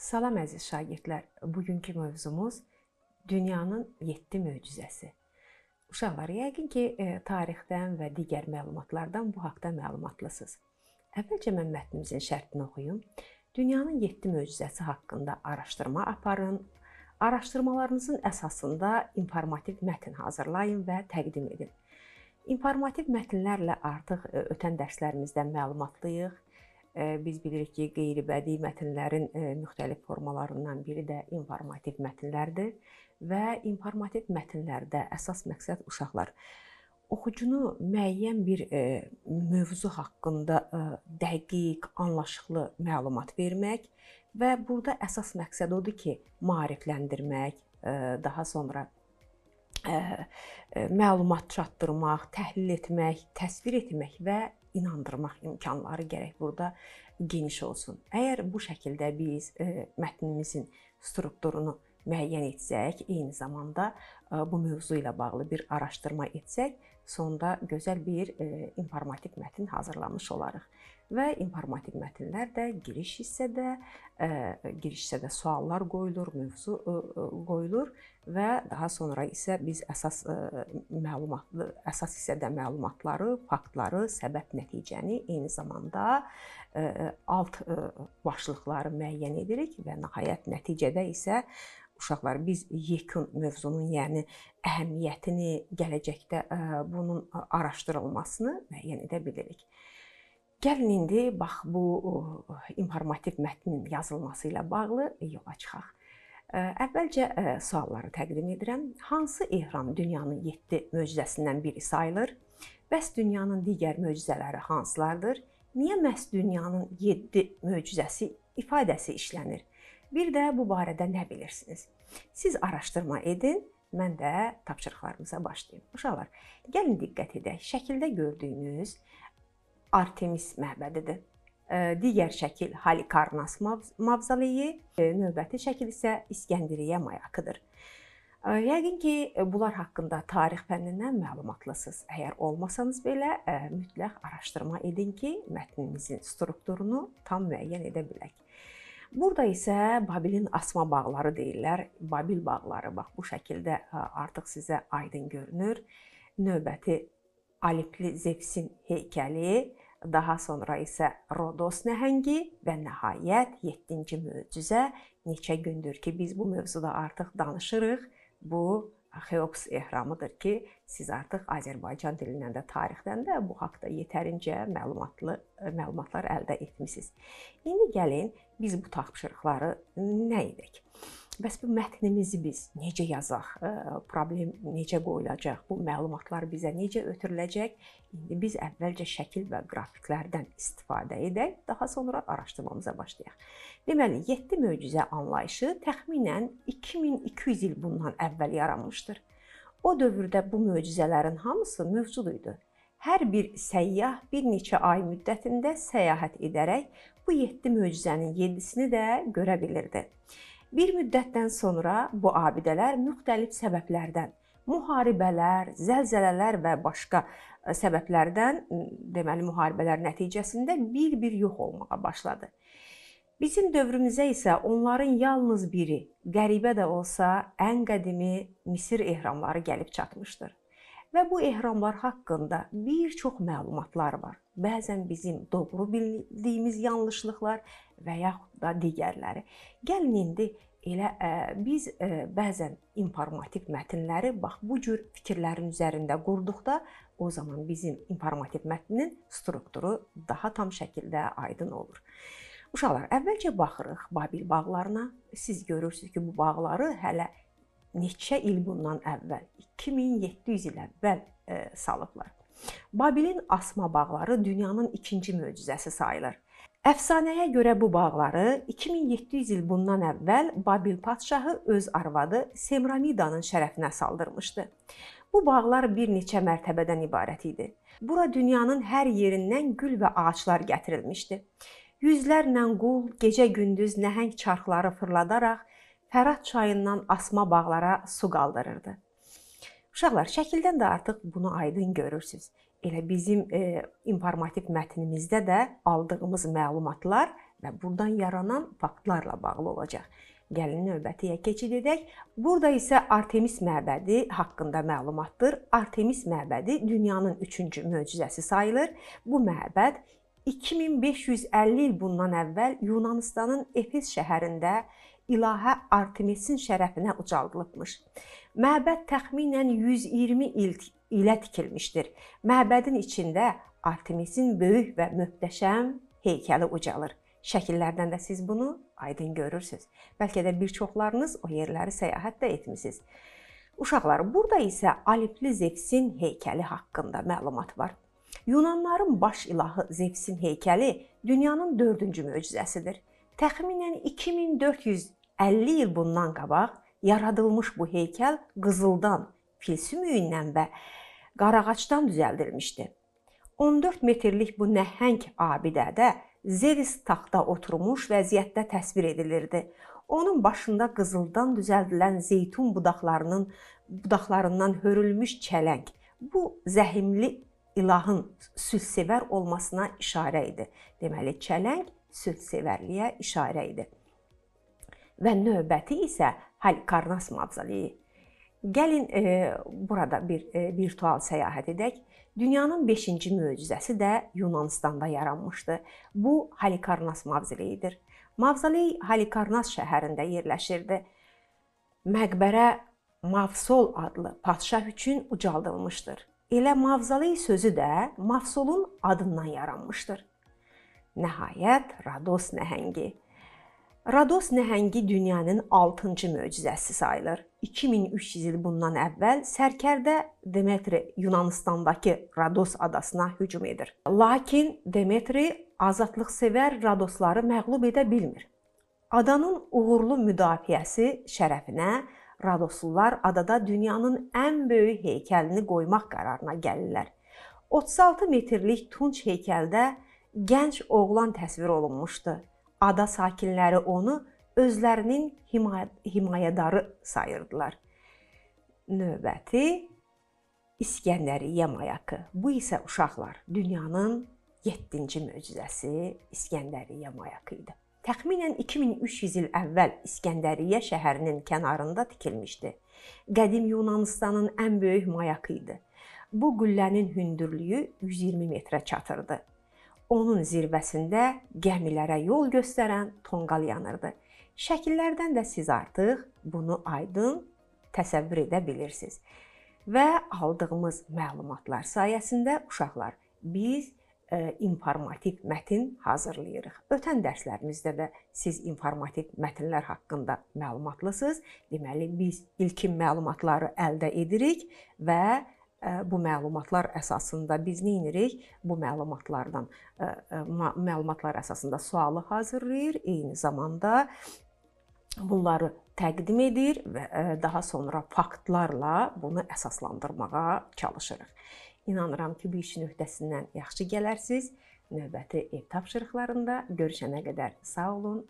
Salam əziz şagirdlər. Bugünkü mövzumuz dünyanın 7 möcüzəsi. Uşaqlar, yəqin ki, tarixdən və digər məlumatlardan bu haqda məlumatlısınız. Əvvəlcə mən mətnimizin şərtini oxuyum. Dünyanın 7 möcüzəsi haqqında araşdırma aparın. Araşdırmalarınızın əsasında informativ mətn hazırlayın və təqdim edin. İnformativ mətnlərlə artıq ötən dərslərimizdən məlumatlıyıq. Biz bilirik ki, qeyri-bədii mətnlərin müxtəlif formalarından biri də informativ mətnlərdir və informativ mətnlərdə əsas məqsəd uşaqlar oxucunu müəyyən bir mövzu haqqında dəqiq, anlaşıqlı məlumat vermək və burada əsas məqsəd odur ki, maarifləndirmək, daha sonra məlumat çatdırmaq, təhlil etmək, təsvir etmək və inandırmaq imkanları gərək burada geniş olsun. Əgər bu şəkildə biz mətnimizin strukturunu müəyyən etsək, eyni zamanda bu mövzu ilə bağlı bir araşdırma etsək, sonda gözəl bir informativ mətn hazırlamış olarıq. Və informativ mətnlər də giriş hissədə suallar qoyulur, mövzu qoyulur və daha sonra isə biz əsas hissədə məlumatları, faktları, səbəb nəticəni, eyni zamanda alt başlıqları müəyyən edirik və nəhayət nəticədə isə uşaqlar biz yekun mövzunun, yəni əhəmiyyətini, gələcəkdə bunun araşdırılmasını müəyyən edə bilirik. Gəlin indi bax bu informativ mətnin yazılması ilə bağlı yola çıxaq. Əvvəlcə sualları təqdim edirəm. Hansı ehram dünyanın 7 möcüzəsindən biri sayılır? Bəs dünyanın digər möcüzələri hansılardır? Niyə məhz dünyanın 7 möcüzəsi ifadəsi işlənir? Bir də bu barədə nə bilirsiniz? Siz araşdırma edin, mən də tapşırıqlarımıza başlayım. Uşaqlar, gəlin diqqət edək. Şəkildə gördüyünüz Artemis məbədidir. Digər şəkil Halikarnas mavzoleyi, növbəti şəkil isə İskəndəriyyə mayakıdır. Yəqin ki, bunlar haqqında tarix fənnindən məlumatlısınız. Əgər olmasanız belə, mütləq araşdırma edin ki, mətninizin strukturunu tam müəyyən edə bilək. Burada isə Babilin asma bağları deyirlər. Babil bağları, bax bu şəkildə artıq sizə aydın görünür. Növbəti Alipli Zevsin heykəli, daha sonra isə Rodos nəhəngi və nəhayət 7-ci möcüzə. Neçə gündür ki, biz bu mövzuda artıq danışırıq. Bu Xeops ehramıdır ki, siz artıq Azərbaycan dilindən də, tarixdən də bu haqda yetərincə məlumatlar əldə etmisiniz. İndi gəlin biz bu tapşırıqları nə edək? Bəs bu mətnimizi biz necə yazaq, problem necə qoyulacaq, bu məlumatlar bizə necə ötürüləcək? İndi biz əvvəlcə şəkil və qrafiklərdən istifadə edək, daha sonra araşdırmamıza başlayaq. Deməli, 7 möcüzə anlayışı təxminən 2200 il bundan əvvəl yaranmışdır. O dövrdə bu möcüzələrin hamısı mövcud idi. Hər bir səyyah bir neçə ay müddətində səyahət edərək bu 7 möcüzənin 7-sini də görə bilirdi. Bir müddətdən sonra bu abidələr müxtəlif səbəblərdən, müharibələr, zəlzələlər və başqa səbəblərdən, deməli müharibələr nəticəsində bir-bir yox olmağa başladı. Bizim dövrümüzə isə onların yalnız biri, qəribə də olsa ən qədimi Misir ehramları gəlib çatmışdır. Və bu ehramlar haqqında bir çox məlumatlar var. Bəzən bizim doğru bildiyimiz yanlışlıqlar və yaxud da digərləri. Gəlin indi elə biz bəzən informativ mətnləri bax bu cür fikirlərin üzərində qurduqda o zaman bizim informativ mətnin strukturu daha tam şəkildə aydın olur. Uşaqlar, əvvəlcə baxırıq Babil bağlarına. Siz görürsünüz ki, bu bağları hələ neçə il bundan əvvəl, 2700 il əvvəl salıblar. Babilin asma bağları dünyanın ikinci möcüzəsi sayılır. Əfsanəyə görə bu bağları 2700 il bundan əvvəl Babil padşahı öz arvadı Semramidanın şərəfinə saldırmışdı. Bu bağlar bir neçə mərtəbədən ibarət idi. Bura dünyanın hər yerindən gül və ağaclar gətirilmişdi. Yüzlərlə qul gecə-gündüz nəhəng çarxları fırladaraq Fərat çayından asma bağlara su qaldırırdı. Uşaqlar, şəkildən də artıq bunu aydın görürsünüz. Elə bizim informativ mətnimizdə də aldığımız məlumatlar və buradan yaranan faktlarla bağlı olacaq. Gəlin növbətiyə keçid edək. Burada isə Artemis məbədi haqqında məlumatdır. Artemis məbədi dünyanın 3-cü möcüzəsi sayılır. Bu məbəd 2550 il bundan əvvəl Yunanıstanın Efes şəhərində ilahə Artemisin şərəfinə ucaldılıbmış. Məbəd təxminən 120 il ilə tikilmişdir. Məbədin içində Artemisin böyük və möhtəşəm heykəli ucalır. Şəkillərdən də siz bunu aydın görürsünüz. Bəlkə də bir çoxlarınız o yerləri səyahət də etmisiniz. Uşaqlar, burada isə Alipli Zevsin heykəli haqqında məlumat var. Yunanların baş ilahı Zevsin heykəli dünyanın 4-cü möcüzəsidir. Təxminən 2450 il bundan qabaq yaradılmış bu heykəl qızıldan, fil sümüyündən və qarağacdan düzəldilmişdi. 14 metrlik bu nəhəng abidədə Zeus taxta oturmuş vəziyyətdə təsvir edilirdi. Onun başında qızıldan düzəldilən zeytun budaqlarından hörülmüş çələng. Bu zəhimli ilahın sülhsevər olmasına işarə idi. Deməli, çələng sülhsevərliyə işarə idi. Və növbəti isə Halikarnas mavzoleyi. Gəlin burada bir virtual səyahət edək. Dünyanın 5-ci möcüzəsi də Yunanıstanda yaranmışdı. Bu Halikarnas mavzoleyidir. Mavzoley Halikarnas şəhərində yerləşirdi. Məqbərə Mavsol adlı padşah üçün ucaldılmışdır. Elə mavzoley sözü də Mavsolun adından yaranmışdır. Nəhayət, Rodos nəhəngi. Rodos nəhəngi dünyanın 6-cı möcüzəsi sayılır. 2300 il bundan əvvəl sərkərdə Demetri Yunanıstandakı Rodos adasına hücum edir. Lakin Demetri azadlıqsevər Rodosları məğlub edə bilmir. Adanın uğurlu müdafiəsi şərəfinə Rodoslular adada dünyanın ən böyük heykəlini qoymaq qərarına gəlirlər. 36 metrlik tunç heykəldə gənc oğlan təsvir olunmuşdu. Ada sakinləri onu özlərinin himayədarı sayırdılar. Növbəti İskəndəriyyə mayakı. Bu isə uşaqlar, dünyanın 7-ci möcüzəsi İskəndəriyyə mayakı idi. Təxminən 2300 il əvvəl İskəndəriyyə şəhərinin kənarında tikilmişdi. Qədim Yunanıstanın ən böyük mayakı idi. Bu qüllənin hündürlüyü 120 metrə çatırdı. Onun zirvəsində gəmilərə yol göstərən tonqal yanırdı. Şəkillərdən də siz artıq bunu aydın təsəvvür edə bilirsiniz. Və aldığımız məlumatlar sayəsində uşaqlar, biz informativ mətin hazırlayırıq. Ötən dərslərimizdə də siz informativ mətnlər haqqında məlumatlısınız. Deməli, biz ilkin məlumatları əldə edirik və bu məlumatlar əsasında biz nə edirik? Bu məlumatlardan məlumatlar əsasında sualı hazırlayır, eyni zamanda bunları təqdim edir və daha sonra faktlarla bunu əsaslandırmağa çalışırıq. İnanıram ki, bu işin öhdəsindən yaxşı gələrsiniz. Növbəti ev tapşırıqlarında görüşənə qədər sağ olun,